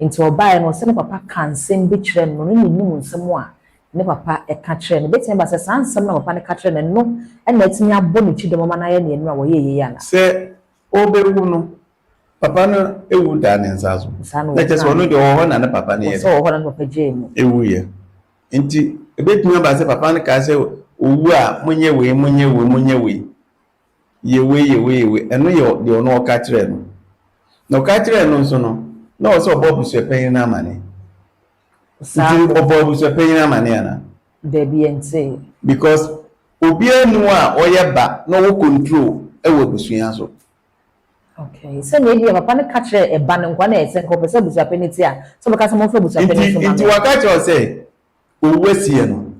Nti ɔbaeɛ no, ɔsɛ ne papa ka nsɛm bi kyerɛ no, no ne nim nsɛm a ne papa ɛka kyerɛ no. Bɛtumi aba sɛ saa nsɛm na papa no ka kyerɛ no no ɛna atumi abɔ ne kyidɔm ama no ayɛ nea a wɔyɛ yie ana? Sɛ ɔbɛwu no, papa no ewu da ne nsa so. Saa na na kyerɛ sɛ ɔno deɛ ɔwɔ hɔ na ne papa no yɛ wɔsɛ wɔ hɔ na ne papa gyaa mu. Ewu yɛ. Nti ebetumi aba sɛ papa no kaa sɛ owu a, monyɛ wei, monyɛ wei, monyɛ wei, yɛ wei, yɛ wei, yɛ wei. Ɛno yɛ deɛ ɔno ɔka kyerɛ no, na ɔka kyerɛ no nso no, na ɔsɛ ɔbɔ abusuapanyin no amane. Saa. Nti ɔbɔ abusuapanyin amane ana? Dabi, yɛntee. Because obiara nu a ɔyɛ ba na ɔwɔ control ɛwɔ abusua so. Okay, sɛnea ebi a papa no ka kyerɛ ɛba no nkwa na ɛsɛ nka ɔpɛ sɛ abusuapanyin ti a sɛ ɔbɛka sɛ momfa abusuapanyin nti so ma nti me. Waka kyerɛ wo sɛ owu asie no,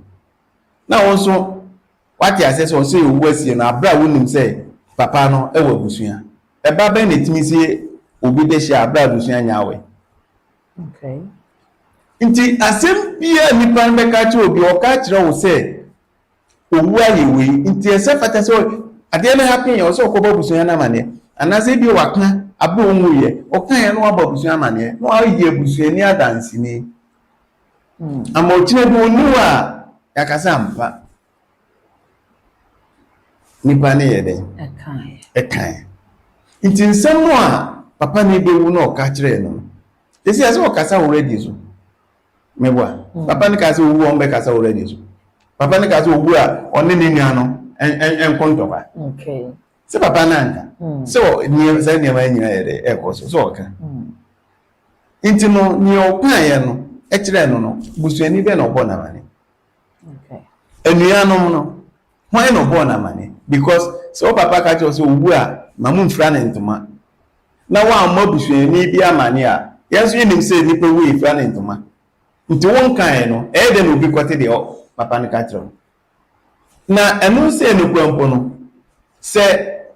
na wɔn nso wate ase sɛ ɔsɛ owu asie no abere a wonim sɛ papa no ɛwɔ abusua. Ɛba bɛn na etumi sie obi de hyɛ abere a abusua nya awɛ? Nti asɛm biara nipa no bɛka kyerɛ obi, ɔka kyerɛ wo sɛ owu ayɛ wei, nti ɛsɛ fata sɛ adeɛ no happen yɛ, ɔsɛ ɔkɔbɔ abusua no amaneɛ, anaasɛ ebi waka abere onwu yɛ, ɔka yɛ no, wabɔ abusua amaneɛ na wayɛ abusuani adanseni ama ɔkyerɛ bi oniw a yakasa ampa nipa ne yɛ dɛn. Ɛkae. Ɛkan nti nsɛm no a papa ne bɛwu na ɔka kyerɛɛ no no, ɛsi ɛsɛ ɔkasa wɔ radio so, meboa papa no kaa sɛ owu, wɔn bɛkasa wɔ radio so. Papa no kaa sɛ owu a ɔne ne nua no nkɔ ntɔkwa. Sɛ papa no anka hmm. sɛ saa nneɛma yi nyinaa yɛ dɛ ɛkɔ so sɛ ɔka. Hmm. Nti no nea ɔkaeɛ no kyerɛɛ no no busuani bɛn na ɔbɔ no amane? Anuanom no hwan na ɔbɔɔ no amane? Because sɛ wo papa ka kyerɛ wo sɛ owu a ma mo mfira ne ntoma na woammɔ abusuani bi amane a yɛn nso yɛnim sɛ nipa wu yɛfira ne ntoma. Nti wo nkaeɛ no, ɛyɛ dɛn na obi kɔte deɛ papa no ka kyerɛ wo? Na ɛno sei no koraa mpo no, sɛ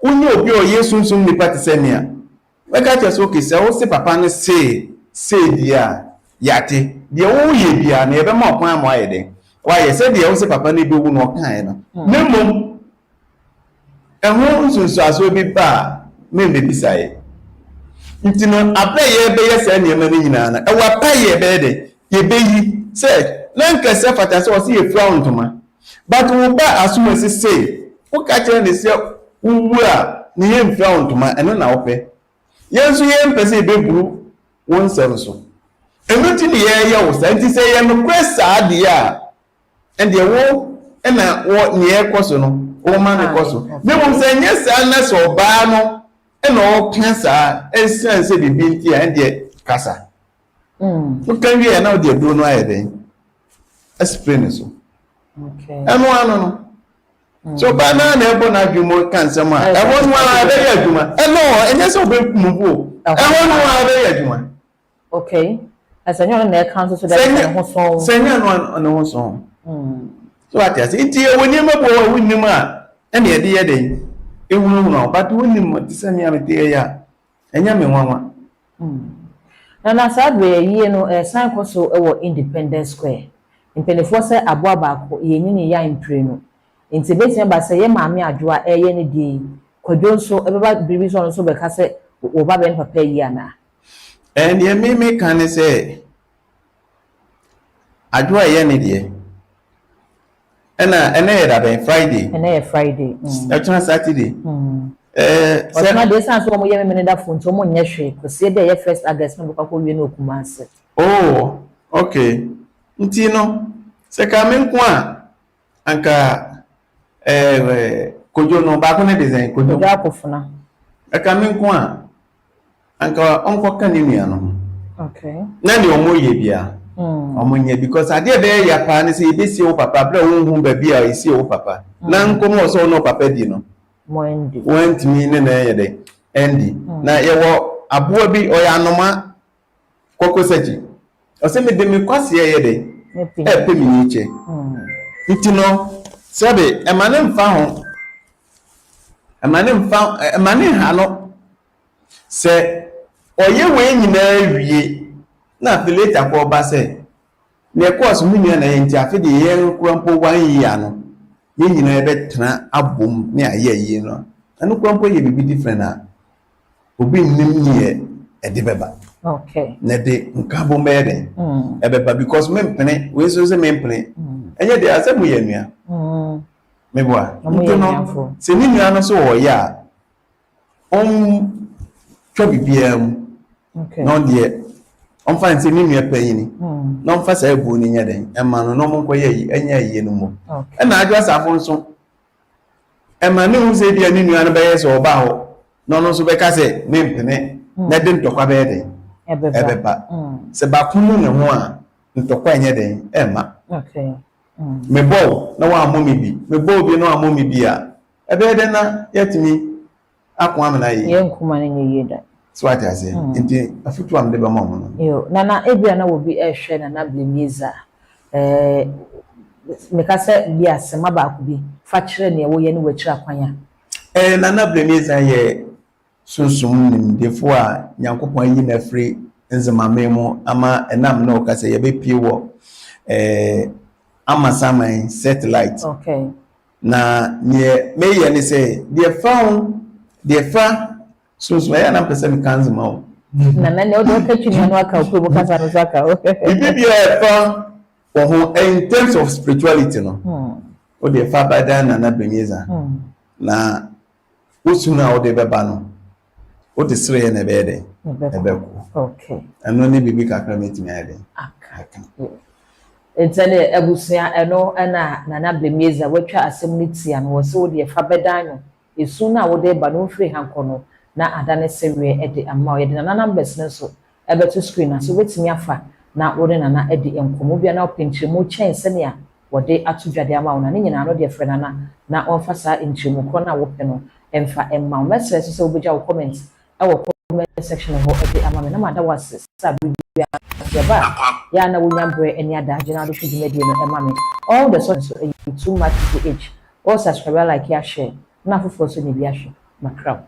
wonya obi a ɔyɛ sunsum nipa te sɛ me a, mɛka akyerɛ sɛ okay, sɛ wo se papa no see sei deɛ a, yɛate. Deɛ woyɛ biara no, yɛbɛma wo kwan ama woayɛ dɛn? Woayɛ sɛdeɛ wo se papa no bɛwu no ɔkaeɛ no. Na mmom, Ɛho nsunsuansoɔ bi ba a, meremmɛbisaeɛ. Nti no, aberɛ a yɛrebɛyɛ saa nneɛma no nyinaa no, ɛwɔ apaeɛ a yɛbɛyɛ dɛn? Yɛbɛyi sɛ, na anka ɛsɛ fata sɛ ɔse yɛfira wo ntoma, but wo ba asomasi sei, woka kyerɛ no sɛ wowu a, ne yɛmfira wo ntoma, ɛno na wopɛ. Yɛn nso yɛmpɛ sɛ yɛbɛburu wo nsɛm so. Ɛno nti ne yɛreyɛ wo saa. Nti sɛ ɛyɛ nokorɛ saa deɛ a, ɛndeɛ wo na wɔ nea ɛkɔ so no woma no kɔ so na mmom sɛ ɛnyɛ saa na sɛ ɔbaa no na ɔka saa ɛsiane sɛ biribi nti a ɛndeɛ kasa mm. Woka wie a na wode aduro no ayɛ dɛn aspray ne so ɛno ano no mm. sɛ ɔbaa no na ɛbɔ n'adwene mu ka nsɛm a ɛhɔ no ara ɛbɛyɛ adwuma ɛno ɛnyɛ sɛ ɔbɛmu bo ɛhɔ no ara ɛbɛyɛ adwuma. Okay. Na sɛ nyɛ ɔno na ɛka nso so dɛ ne ho sɔn. Sɛ nyɛ ɔno ne ho sɔn. Hmm. So ate ase. Nti ɛwɔ nneɛma bi wɔ hɔ a wonnim a ɛna yɛde yɛ dɛn? Ehunahuna wo. But wonim te sɛ me a mete yɛ a ɛnyɛ me nwanwa. Hmm. Na na saa berɛ yie no ɛsan kɔ so wɔ Independence Square. Mpanimfoɔ sɛ aboa baako yɛnyini yan mprenu. Nti ɛbɛtumi aba sɛ yɛ maame Adwoa ɛreyɛ ne deɛ yi, Kwadwo nso ɛbɛba bere bi sɛ ɔno nso bɛka sɛ wɔba bɛyɛ ne papa ayie anaa? Ɛɛ deɛ me meka ne sɛ adwo a ɛyɛ ne deɛ ɛna ɛnɛ yɛ dabɛn Friday. Ɛnɛ yɛ Friday. Mm. Ɛkyena Saturday. Mm. Ɛɛ sɛ ɔkyena deɛ esan so wɔn yɛ Memenedafo nti wɔn nyɛ hwee kɔsie dɛ ɛyɛ first August na bɛkɔ akɔ wie no wɔ Kumasi. Oh okay nti no sɛ ka me nko a anka ɛɛ Kojo no baako ne de sɛn Kojo. Kojo Akofena. Ɛka me nko a anka ɔnkɔka ne nua no ho. Okay. Na nea ɔmo yɛ bia mm. ɔmo nyɛ because adeɛ ɛbɛyɛ ya paa ne sɛ yɛbɛsie wo papa berɛ a wonhu baabi a yɛsie wo papa mm. na nkɔmmɔ wɔ sɛ wo ne wo papa di no wɔantumi ne na ɛyɛ dɛ ɛndi mm. na yɛwɔ aboa bi ɔyɛ anoma kɔkɔsakyi ɔsɛ mede me kwaseɛ yɛ dɛ ɛpɛ me nyikyɛ nti no sɛbe ɛma ne mfa ho ɛma ne mfa ɛma ne nha no Sɛ ɔyɛ wei nyinaa wie na afei later kɔ ɔba sɛ nea ɛkɔɔ so me nua na yɛ nti afe deɛ yɛn kora mpo one year no yɛn nyinaa yɛbɛtena abom ne ayɛ ayie no ɛno kora mpo yɛ biribi different a obi nnim neɛ ɛde bɛba. Okay. Na ɛde nkabom bɛyɛ dɛn mm. ɛbɛba because mempene wei nso sɛ mempene mm. ɛnyɛ deɛ asɛ mo yɛ nua mm. meboa nti no sɛ ne nua no so wɔyɛ a ɔntwa biribiara mu na ɔno deɛ ɔmfa nsɛ ne nua panyini hmm. na ɔmfa saa abuo no nyɛ dɛn ɛma no na ɔmo nkɔyɛ ayi ɛnyɛ ayie no mmom ɛna adwo asafo nso ɛma ne ho sɛ ebia ne nua no bɛyɛ sɛ ɔba hɔ na ɔno nso bɛka sɛ mempene hmm. na ɛde ntɔkwa bɛyɛ dɛn ɛbɛba hmm. sɛ baako mu ne ho a ntɔkwa nyɛ dɛn ɛmma mebɔw na wammɔ me bi mebɔw bi na wammɔ me bi a Ɛbɛyɛ dɛn na yɛatumi ako amena yie? Yɛn nkuma no nyɛ yie da. So wate aseɛ? Mm. Nti afotu a mede bɛma wɔn no. Yo, Nana, ebia na obi rehwɛ Nana Blemieza. Eh, meka sɛ bi asɛma baako bi fa kyerɛ nea woyɛ ne w'akyiri akwan a. Eh, Nana Blemieza yɛ sunsum nimdefo a Nyankopɔn ayi no afiri ndzemamee mu ama ɛnam ne ɔkasa yi yɛbɛpue wɔ eh, amasaman satellite. Okay. Na neɛ meyɛ ne sɛ, deɛ fa ho, deɛ fa sunsum, ɛyɛ a na mpɛ sɛ meka nzema o. Na na nea wode ɔka twi nua no aka o, kurom kasa no nso aka o. Biribi biara ɛfa wɔ ho in terms of spirituality no, wo deɛ fa ba dan Nana Benieza na Wo su no a wode bɛba no, wode sereɛ na ɛbɛyɛ dɛn? Ɛbɛkɔ. Okay. Ɛno ne biribi kakra mɛtumi ayɛ dɛn? Aka. Nti ɛne abusua, ɛno ɛna Nana Blemieza watwa asɛm no tia no wɔ sɛ wode ɛfa bɛdan no esu no a wode ba no mfiri ha nkɔ no na ada ne sɛweɛ ɛde ama wo. Yɛde Nana numbers no nso ɛbɛto screen na so wobɛtumi afa na wode Nana adi nkɔmmɔ bia na wopɛ nkyerɛmu kyɛn sɛnea wɔde ato dwa de ama wo na ne nyinaa no deɛ, frɛ Nana na ɔmfa saa nkyerɛmu korɔ no a wopɛ no ɛmfa ɛmma wo. Mɛsrɛ so sɛ wobɛgya wo comment ɛwɔ comment section hɔ ɛde ama me na mada wo ase sɛ abere biara yɛba a yɛa na wonya berɛ ne adagye na wode hwɛ dwumadie no ɛma me. All the so ɛyɛ Too Much GH. All subscribe, like, share na afoforɔ nso ne bi ahwɛ makraw.